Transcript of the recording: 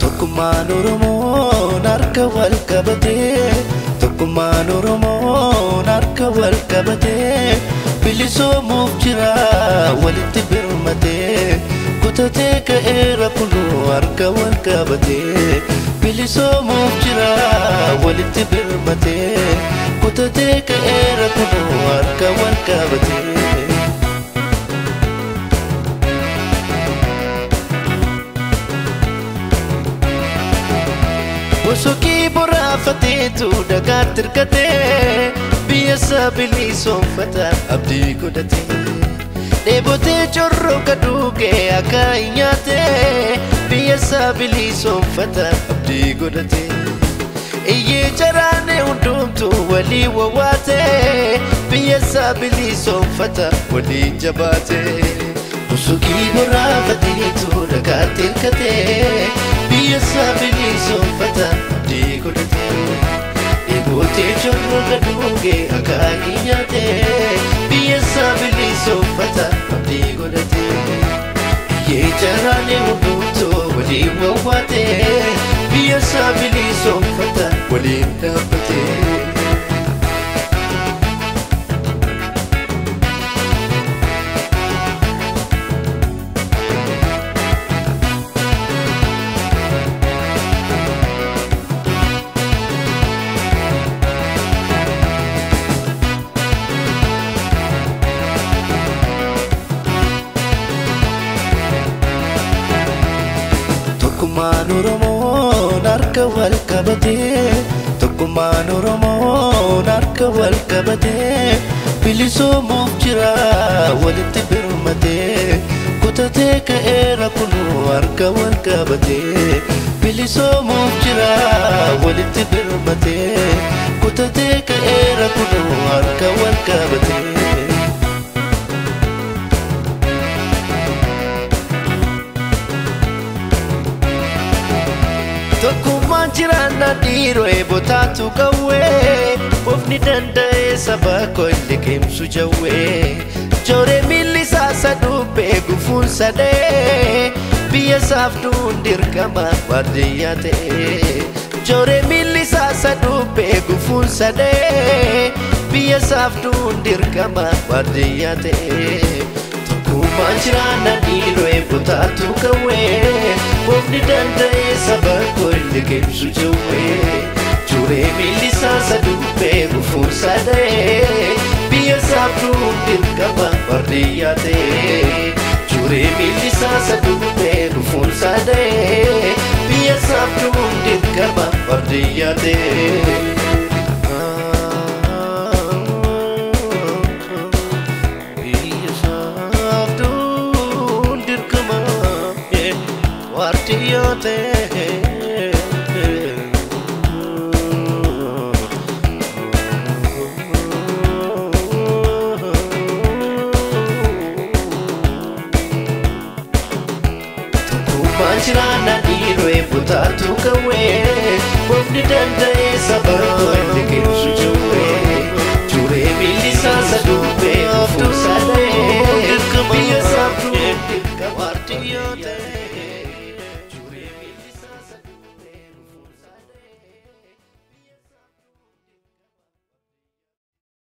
Tokkummaan Oromoon harka wal qabatee, tokkummaan Oromoon harka wal qabatee, bilisoomuuf jira walitti birmatee, kutatee ka'eera kunuu harka wal qabatee, bilisoomuuf jira walitti birmatee, kutatee ka'eera kunuu harka wal qabatee. Bosokii boraafateetu dhagaatti hirkatee, biyya isaa bilisoomfata abdii godhatee. Dheebotee corroqa duugee akka hin nyaatee, biyya isaa bilisoomfata abdii godhatee. Iyyee jaraanee hundumtuu walii wawwaatee, biyya isaa bilisoomfata walii jabaatee. Bosokii boraafateetu dhagaatti hirkatee, biyya isaa bilisoomfata abdii godhatee. Dheebotee corroqa duugee akka hin nyaatee, biyya isaa bilisoomfata abdii godhatee. Iyyee jaraanee hundumtuu walii wawwaatee, biyya isaa bilisoomfata waliin dhaabbatee. Tokkummaan Oromoon harka wal qabatee, tokkummaan Oromoon harka wal qabatee, bilisoomuuf jira walitti birmatee, kutatee ka'eera kunuu harka wal qabatee, bilisoomuuf jira walitti birmatee, kutatee ka'eera kunuu harka wal qabatee. Tokkummaan jiraannaa dhiiroo eebotaatu qawwee, ofni danda'ee saba koo liqimsu jawwee. Jooree miilli isaa saduubbee gufuun sadee, biyya isaaf du'uun dirqama waardiyyaa ta'ee. Jooree miilli isaa saduubbee gufuun sadee, biyya isaaf du'uun dirqama waardiyyaa ta'ee. Tokkummaan jiraannaa dhiiroo eebotaatu qawwee, ofni danda'ee saba koo liqimsu jawwee. Jooree miilli isaa saduubbee gufuun sadee, biyya isaaf du'uun dirqama waardiyyaa ta'ee. Jooree miilli isaa saduubbee gufuun sadee, biyya isaaf du'uun dirqama waardiyyaa ta'ee. Biyya isaaf du'uun dirqama waardiyyaa ta'ee. Tokkummaan jiraannaa dhiiroo eebotaatu qawwee, ofni danda'ee saba koo liqimsu jawwee. Jooree miilli isaa saduubbee gufuun sadee, biyya isaaf du'uun dirqama waardiyyaa ta'ee.